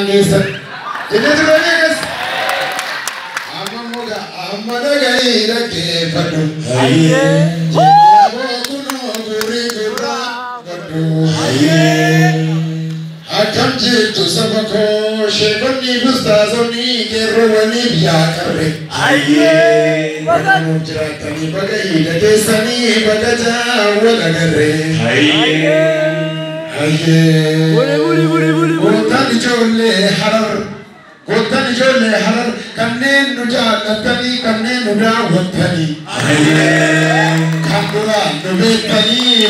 nagaan geessan. Jennee turre eegas. Amma muka amma dhagahii dhaggeeffadhu. Jennee aboo kunoo gurii gurraa godhu. Akkam jirtu saba koo sheekonni ustaazonni qeerroowwaniif yaa qarre. Baga nuuf jiraattanii baga iida keessanii baga jaawwal agarre. Goottaan ijoollee Harar goottaan ijoollee Harar kanneen nu jaallattanii kanneen nu daawwattanii kan duraan nu beektanii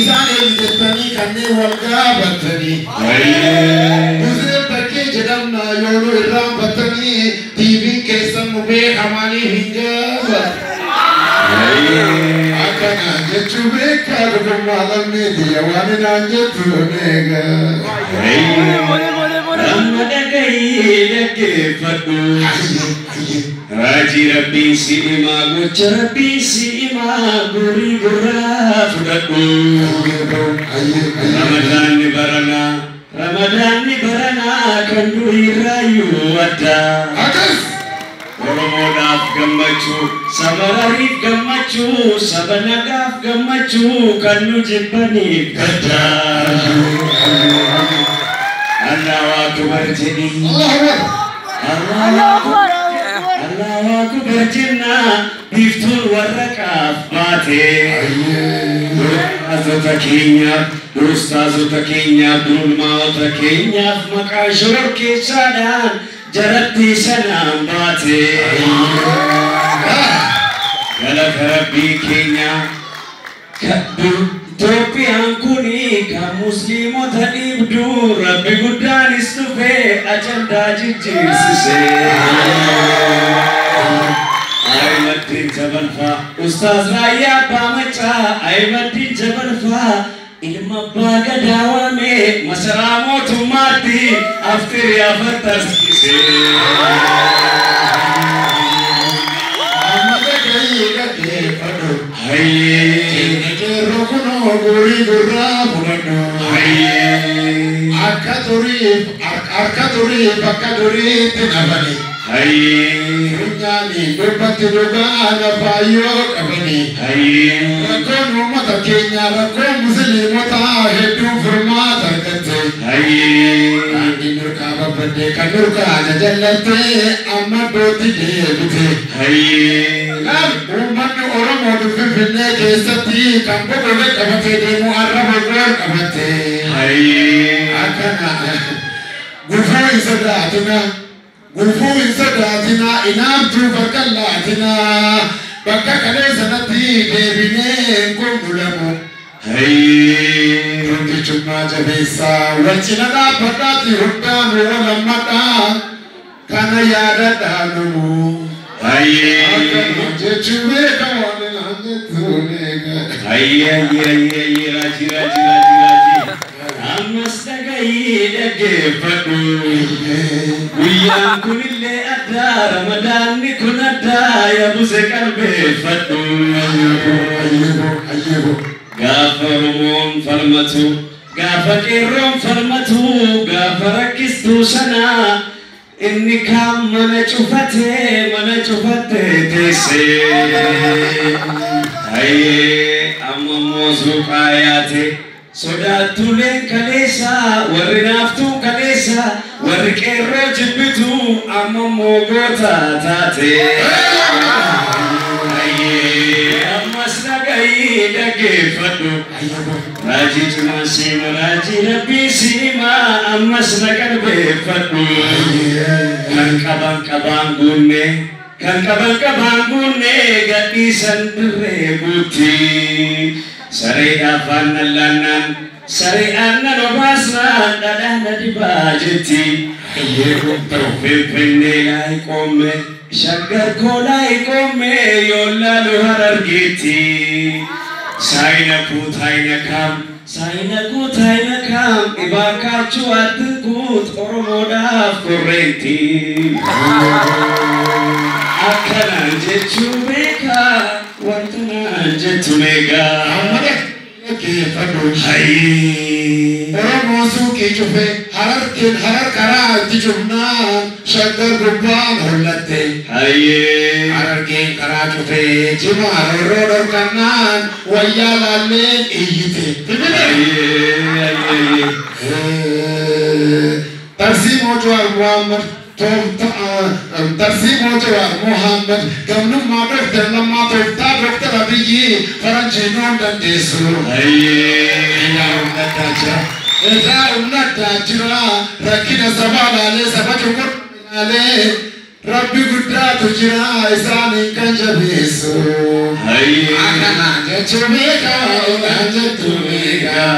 isaan eenyu jettanii kanneen wal gaafattanii Museen bakkee jedhamna yoo nu irraanfattanii tiiviin keessan nu beekamaanii hin gaafatan. Akkanaan jechuu beekaa dhugummaa lammiiti waan inaan jettu eegaa. Amma dhagahii dhaggeeffadhu. Raajii Rabbiin si himaa gocha Rabbiin si himaa gurii gurraa fudhadhu. Ramadaanni baranaa Ramadaanni baranaa kan durii irraayyuu adda. Akkas! Oromoodhaaf gammachuu, saba Harariif gammachuu, saba nagaaf gammachuu kan nu jibbaniif gadda. Allahu akbar jedhii. Allahu Akbar! Allahu akbar jenna biiftuun warra qaaf baate. Ustaazota keenyaaf, ustaazota keenyaaf, durmaa'ota keenyaaf maqaa shororkeessaadhaan jaratti sanaan baate. Galata Rabbii keenyaa Itoophiyaan kuni kan musliimota dhiibdu Rabbi guddaanis dhufee ajandaa jijjiirsise. Ayimaddiin Jabalfaa Ustaaz Raayyaa Abbaa Maccaa Ayimaddiin Jabalfaa ilma abbaa gadaa waamee masaraa mootummaatti aftirii afartarsiise. Amma dhagahii dhaggeeffadhu. Hayyee. Qeerroo kunoo gurii gurraa fudhadhu. Hayyee. Akka duriif harka duriif akka duriitti nafani. Hayyee. Funyaanii dubbatti dhugaa lafaayyoo qabani. Hayyee. Rakkoon uummata keenyaa rakkoon musliimotaa hedduun furmaata argatte. Hayyee. Daandiin nurkaa babbadde kan nurkaa jajallattee amma iddootti deebite. Hayyee. Laal uummanni Oromoo Finfinnee keessatti kan bobolee qabatee deemu arraba goor qabatte. Hayyee. Akkana gufuu hin sodaatina gufuu hin sodaatina inaaftuu bakka laatina bakka kalee sanatti deebinee hin gungulamu. Hayyee. Tokkichummaa jabeessaa wal cina dhaabbadhaati hundaan wal hammadhaa kana yaadadhaa numu. Hayyee. Akkana jechuun beekama waan naan jettu beeka. Hayyee hayyee hayyee hayyee raajii raajii raajii raajii. Ammas dhagahii dhaggeeffadhu. Guyyaan kunillee addaa Ramadaanni kun addaa yaabuse qalbeeffadhu. Gaafa Oromoon falmatu, gaafa qeerroon falmatu, gaafa rakkistuu sanaa inni kaan mana cufatee teessee. Hayyee amma immoo suuqaa yaate sodaattuuleen kaleessa warri naaftuun kaleessa warri qeerroo jibbitu amma immoo goota taate. Hayyee ammas dhagahii dhaggeeffadhu. Raajii cimaan siima raajii Rabbii siima ammas na qalbeeffadhu. Kan qaban qabaan guunne kan qaban qabaan guunne gadhiisan dirree guutti. Sareedhaaf aannan laannaan saree aannan obaasnaan dhadhaa na dibaa jetti. Finfinnee laa qoomme shaggar koo laa qoomme yoo laalu Harargeetti. ሳይነኩት አይነካም ሳይነኩት አይነካም እባካችሁ አትንኩት ኦሮሞዳፍ ኮሬንቲ akkanaan jechuu beekaa wantanaan jettu meeqaa. Amma dhaggeeffadhu. Hayyee. Oromoo suuqii cufee Harargeen harar karaa itti cufnaan Shaggar gubbaan hollatte. Hayyee. Harargeen karaa cufee jimaa roorroo dhorkannaan wayyaa laalleen iyyite. Hayyee. Hayyee. Tarsiimoo Jawaar Muhammad tarsiimoo Jawaar Muhammad gamnummaa Dooktar Lammaa tooftaa Dooktar Abiyyi faranjii nuun dandeessu. Hayyee. Edaa humna addaa jira. Edaa humna addaa jira. Rakkina sabaa laalee saba cunqursaa laalee Rabbi guddaatu jira isaaniin kan jabeessu. Hayyee. Akkana jechuu beekaa olaan jettu beekaa.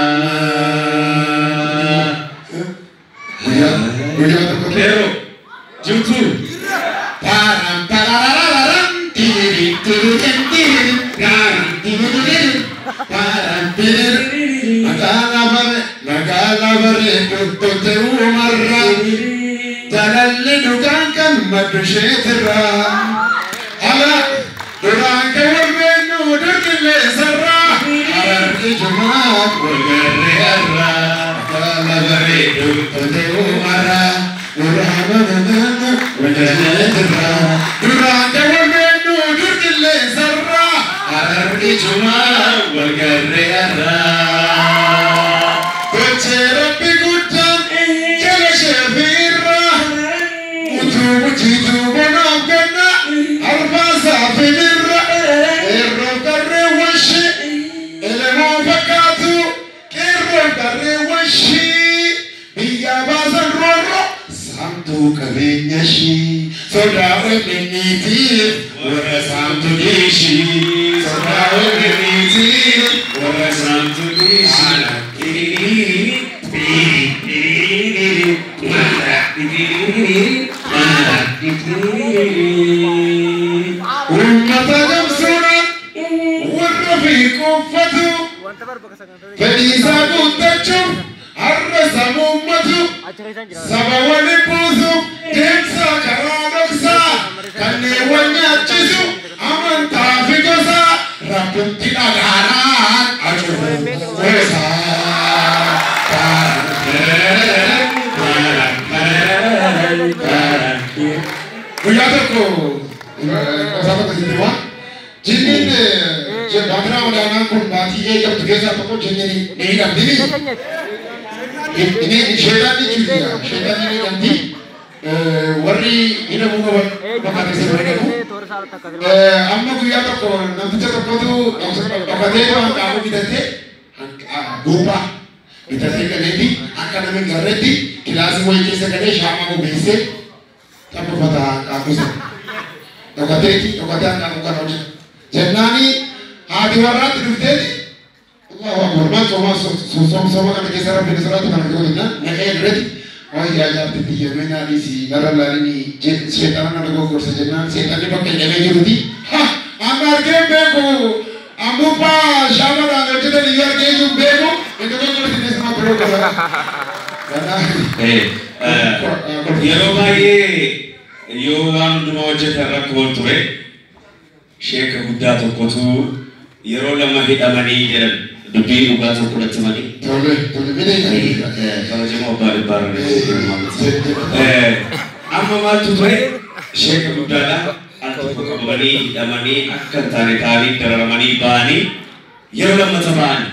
Guyyaa tokko Qeerroo. Jirtu. Param pararararam tiri tiri tiri garam tiri param tiri magaalaa bare magaalaa bareedu tolte uumarra jaalalli dhugaan kan maddu isheetirra ala duraan kan wal beennu durqilleessarra hararri jumaa wal garree har'a magaalaa bareedu tolte uumarra duraan kan wal beennu durqilleessarra hararri jumaa wal garree har'a. Gochee Rabbi guddaan jala sheefiirra utuu bujiituu bonaaf ganna arfaasaa finirra qeerroof qarreewwan shii elemoo fakkaatu qeerroof qarreewwan shii biyyaa baasan roorro saamtuu qabeenya shii sodaa OMN'tiif warra saamtuu dhiishii sodaa OMN'tiif warra saamtuu dhiishii. Uummata gamsuudhaan warra fiiquuffatu fedhiisaa guuttachuuf har'a samuummatu saba waliin buusuuf deemsa karaa dhoksaa kanneen wal nyaachisu amantaa fi gosaa rabbumti dhagaadhaan acuufu gosaa. Guyyaa tokko qosaa tokko sitti himaa. Jinniin baatii Ramadaanaa kun baatii eegamtu keessaa tokko jinniin ni hidhamti. Inni sheetaan jechuudha. Sheetaan ni hidhamti. Warri hidhamuu qaban bakka keessa warri hidhamu. Amma guyyaa tokko namticha tokkotu dhokatee hanqaaquu bitatee guuphaa bitatee galeeti akka nama hin garreetti kilaasii wayii keessa galee shaamaa bobeessee taphata hanqaaquu sana. Dhokateeti dhokatee hanqaaquu kana hojjeta. Jennaani haati warraatti dhufteeti Allahu akbar maal soomaa sooma kana keessa rabbi ni sodaatu kana godhu jennaan naqee dureeti wayyaa jaarti biyya meenaadhiisi narra laalini seexana na dogoggorsa jennaan seexanni bakka hidhamee jiruti ha amma argee beeku ammubbaa shaamaadhaan hojjetan iyyuu argee jiru beeku hin dogoggorsi sama dogoggorsa. Yeroo baay'ee yoo waan hundumaa hojjetan rakkoon ture sheeka guddaa tokkotu yeroo lama hidhamanii jedhan dubbii dhugaa tokko fudhatamanii. Tole tole bilee Kabajamoo abbaa dhibbaa irra amma maaltu ture sheeka guddaadha al tokko qabamanii hidhamanii akka hin taane ta'anii dararamanii ba'anii yeroo lammata ba'anii.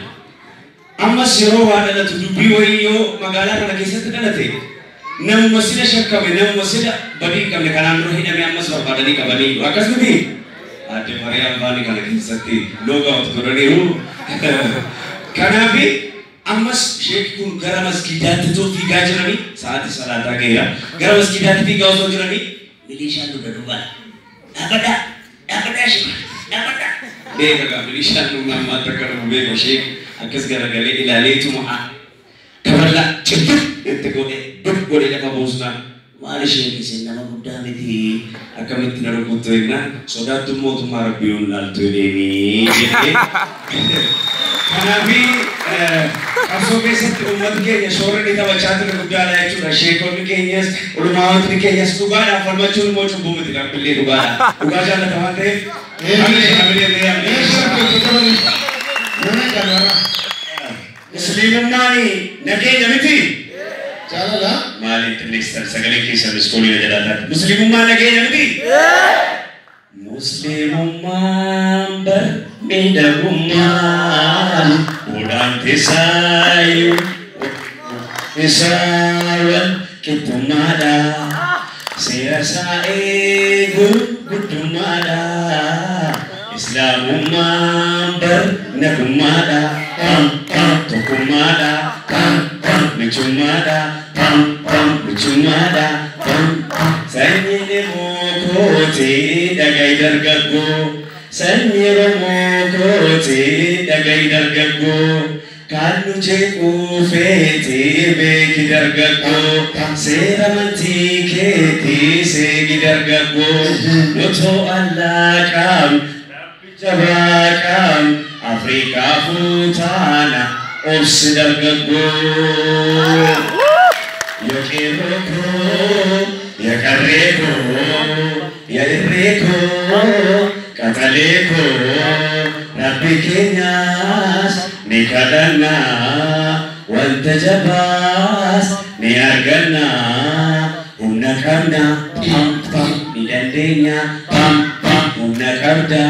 Ammas yeroo waa dhalatu dubbii wayii yoo magaalaa kana keessatti dhalate namuma sila shakkame namuma sila badii hin qabne kanaan dura hidhame ammas barbaadanii qabanii akkas miti. Adde Mariyaam Faani kana keessatti loogaa godhaniiru. Kanaaf ammas sheekni kun gara masgiidaatti otoo fiigaa jiranii sa'aatii salaataa ga'eera. Gara masgiidaatti fiigaa osoo jiranii milishaan dugda duubaan dhaabbadhaa dhaabbadhaa sheek dhaabbadhaa. Beeka gaa milishaan dhumna ammaatti akka dhufu beeka sheek akkas garagalee ilaaleetuma kaballaa cittu itti godhee dub godhee lafa buusnaan maal isheen isin nama guddaa miti akkamitti na rukuttu jennaan sodaattuun mootummaa rabbii yoon laaltu jedheenii jedhee. Kanaaf qabsoo keessatti uummatni keenya shoorri inni taphachaa ture guddaadha jechuudha. Sheekonni keenyas ulumaawotni keenyas dhugaadhaaf falmachuun immoo cubbuu miti rabbillee dhugaadha. Dhugaa jaallata waan ta'eef hamilee hamilee hamilee. Musliimummaan nageenya miti. Jaalala. Maaliin xinneessitan sagalee keessa miskoolii jalaa taate. Musliimummaan nageenya miti? Musliimummaan bar miidhagummaa udaan teessaayyuu isaa qixxummaadha. Seera isaa eeguun guddummaadha. Islaamummaan bar nagummaadha. Tokkummaadha. Michummaadha. Michummaadha. Sanyiin Oromoo dhagahi dargaggoo. Sanyii Oromoo dhagahi dargaggoo. Kan nu jeequu feetee beeki dargaggoo. Seera amantii keetii seegi dargaggoo. Nutoo allaa qaam rabbi jabaa qaam Afrikaa fuutaana obsi dargaggoo. Yoo qeerroo koo, yaa qarree koo, yaa irree koo, qaxalee koo, rabbi keenyaas ni kadhannaa, wanta jabaas ni argannaa, humna qabna, ni dandeenya, humna qabda,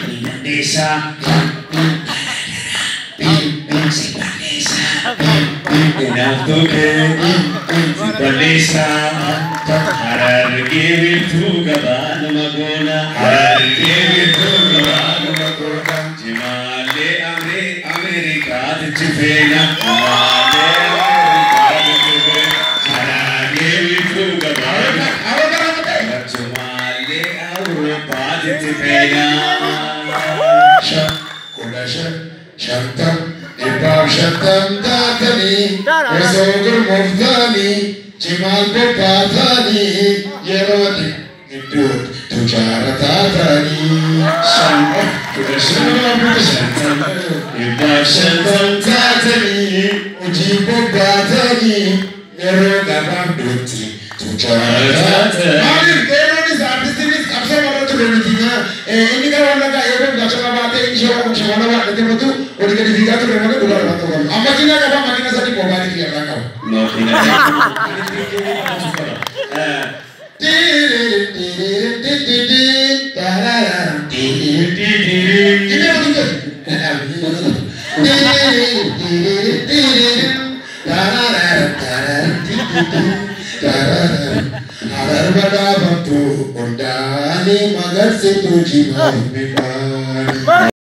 ni dandeessa, si balleessa, Inaaftuu kee si balleessa, Harargee biiftuu gabaa nama goona, Harargee biiftuu gabaa nama goona, Jimaalee Ameerikaatichi feena, Jimaalee Ameerikaatichi feena, Harargee biiftuu gabaa nama Jimaalee Awuroopaatichi feena. 5, 15, 50, 150 taatanii osoo gurmooftanii jimaan bobbaatanii yeroo gidduutti tujaara taatanii. 5, 15, 50, 150 taatanii hojii bobbaatanii yeroo gabaabduutti tujaara taatanii. Maaliif qeerroonis artistiinis qabsoo warra ture miti inni gara wallaggaa eeguun gaachana baatee inni shawaa shawaa baadhatee matu olii gadi fiigaa ture malee dhugaa dhufaa ta'uu qaba. Amma makiinaa qaba makiina sadii moobaayilii fi irraa qaba. Harar badhaafamtu hundaanii magarsitu jimaa midhaanii.